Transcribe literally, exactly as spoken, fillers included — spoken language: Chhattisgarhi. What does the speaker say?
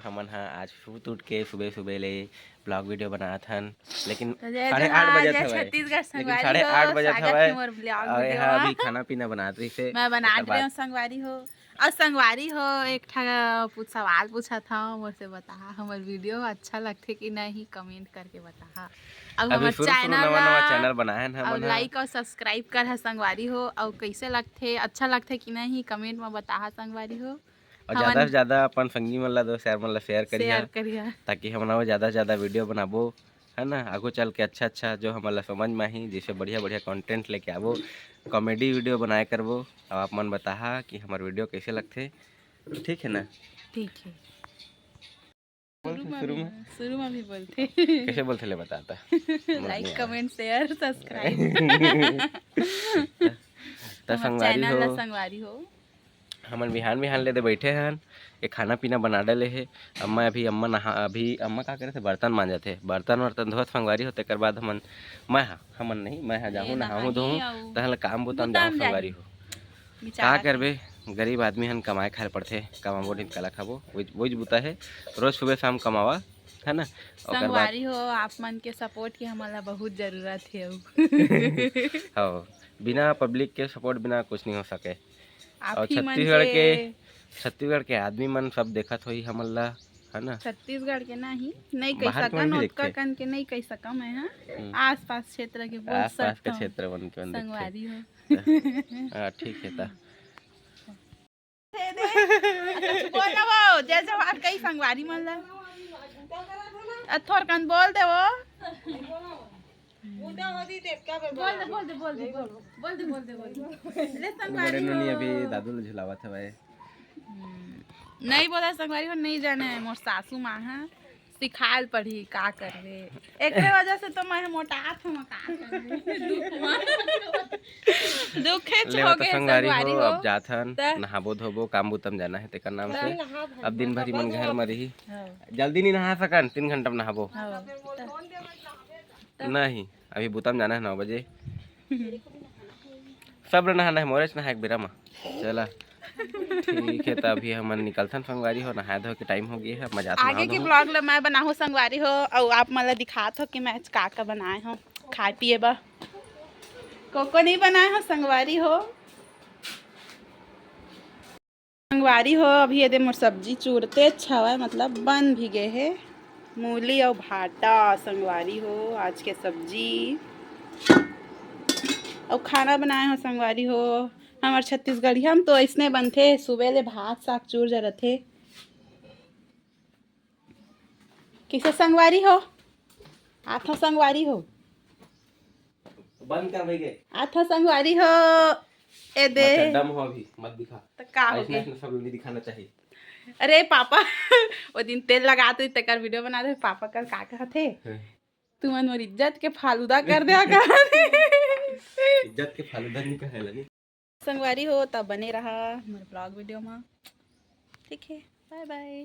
हमन ह आज सुत उठ के सुबह सुबह ले ब्लॉग वीडियो बनात हन, लेकिन तो जय साढ़े आठ जोहार, बजत जय हवय। छत्तीसगढ़ लेकिन संगवारी साढ़े हो, आठ बजत स्वागत हवय हे मोर ब्लॉग और वीडियो यहाँ मा। अभी खाना पीना बनात रहिसे। मैं बनात एकर बाद रहे हूँ संगवारी हो। और संगवारी हो, एक ठा पूछ सवाल पूछत हूँ, मोर से बताहा, हमर वीडियो अच्छा लगथे कि नहीं, कमेंट करके बताहा। और अभी हमर शुरू शुरू चैनल नवा नवा ला चैनल बनाए हन और हमन ह। लाइक और सब्सक्राइब कर है संगवारी हो, और कैसे लगथे, अच्छा लगथे कि नहीं, कमेंट में बताहा संगवारी हो। और ज्यादा हमन से ज्यादा अपन संगी मन ला, दोस्त यार मन ला शेयर करिहा, शेयर करिहा। ताकि हमन और ज्यादा से ज्यादा वीडियो बनाबो, है ना। आगू चल के अच्छा अच्छा जो हमन ला समझ में आही, जैसे बढ़िया बढ़िया कंटेंट लेके आबो, कॉमेडी वीडियो बनाए करबो। अब आप मन बताहा कि हमर वीडियो कैसे लगथे, ठीक है ना? ठीक है। बोल शुरू में शुरू भी, में शुरू में भी बोलथे। कैसे बोलथे ले बताता। लाइक, कमेंट, शेयर, सब्सक्राइब। त संगवारी चैनल ला हो, संगवारी हो। हमन बिहान बिहान ले दे बैठे हन, ये खाना पीना बना डाले हे। अम्मा अभी, अम्मा नहा, अभी अम्मा का करे थे, बर्तन मांजत हे, बर्तन वर्तन धोत संगवारी हो। तेकर बाद हमन, मैं हा, हमन नहीं, मैं हा जाहूँ, ये नहाहूँ नहाही धोहूँ, अउ तहन काम बुता म बुता जाहूँ म संगवारी जाही। हो। का बेचारा करबे, गरीब आदमी हन, कमाए खाए ल पड़थे, कमाबो नहीं त काला खाबो, वही वही बुता है, रोज सुबह शाम कमावा, है ना। ओकर बाद संगवारी हो, आप मन के सपोर्ट के हमन ला बहुत जरूरत है। हाँ, बिना पब्लिक के सपोर्ट बिना कुछ नहीं हो सके। आप और ही मन छत्तीसगढ़ के के छत्तीसगढ़ के आदमी मन सब देखत होही हमन ला, है ना। छत्तीसगढ़ के नहीं, नहीं कह बाहर के मन सकन, भी ओतका देखथे। कन के नहीं कह सकम मैं, हाँ। हम्म। आसपास क्षेत्र के बोल आसपास के सकथव। क्षेत्र मन के मन देखथे। संगवारी हो। हाँ, ठीक है ता। दे दे। कुछ बोल ना वो, जय जवान कही संगवारी मन ला। अ, थोरकन बोल दे वो। बोल दे, बोल दे, बोल दे, बोल दे, बोल दे, बोल दे, बोल दे। ले संगवारी बड़े नोनी हो। अभी दादू ल झुलावत हवय। हम्म, नहीं बोला संगवारी हो, नहीं जाने मोर सासू माँ है, सिखाल पड़ी का करबे। एकरे वजह से तो मैं मोटात हूँ, का करबे। दुखेच ले हो बता गए संगवारी हो, संगवारी हो। अब जात हन, त- नहाबो धोबो, काम बुतम जाना है तेकर नाम से। त- अब दिन भर ही मन घर में रही, हाँ, जल्दी नहीं नहा सकन, तीन घंटा में नहाबो। हाँ। नहीं, अभी बुतम जाना है नौ बजे। सब नहाना है, मोरेच नहा एक बेरा में। चला, ठीक है, तो अभी हमन निकलथन संगवारी हो, नहाए धोए के टाइम हो गया है, मजा आगे के ब्लॉग ला मैं बनाहूँ संगवारी हो, और आप मन ला दिखात हो कि मैं आज का का बनाए हो खाए पिए बर। कोको नहीं बनाए हो संगवारी हो। संगवारी हो, अभी ये दे मोर सब्जी चूरते अच्छा हवय, मतलब बन भी गए हे। मूली अउ भाटा संगवारी हो, आज के सब्जी। अउ खाना बनाए हो संगवारी हो। हमर छत्तीसगढ़िया म तो अइसने बनथे, सुबह ले भात साग चूर जरथे। किसे संगवारी हो? आथा संगवारी हो। बंद कर भाई के। आथा संगवारी हो। ए दे। अच्छा, डम हो अभी, मत दिखा। त का हो ऐसने, गए? ऐसने सब नहीं दिखाना चाहिए। अरे पापा, वो दिन तेल लगा दे, तेकर वीडियो बना दे। पापा कल का कहत हे? हैं। तुमन मोर इज्जत के फालूदा कर दे कहत हे। इज्जत के फालूदा नहीं कहे लगे। संगवारी हो, तब बने रहा मोर ब्लॉग वीडियो में। ठीक है, बाय बाय।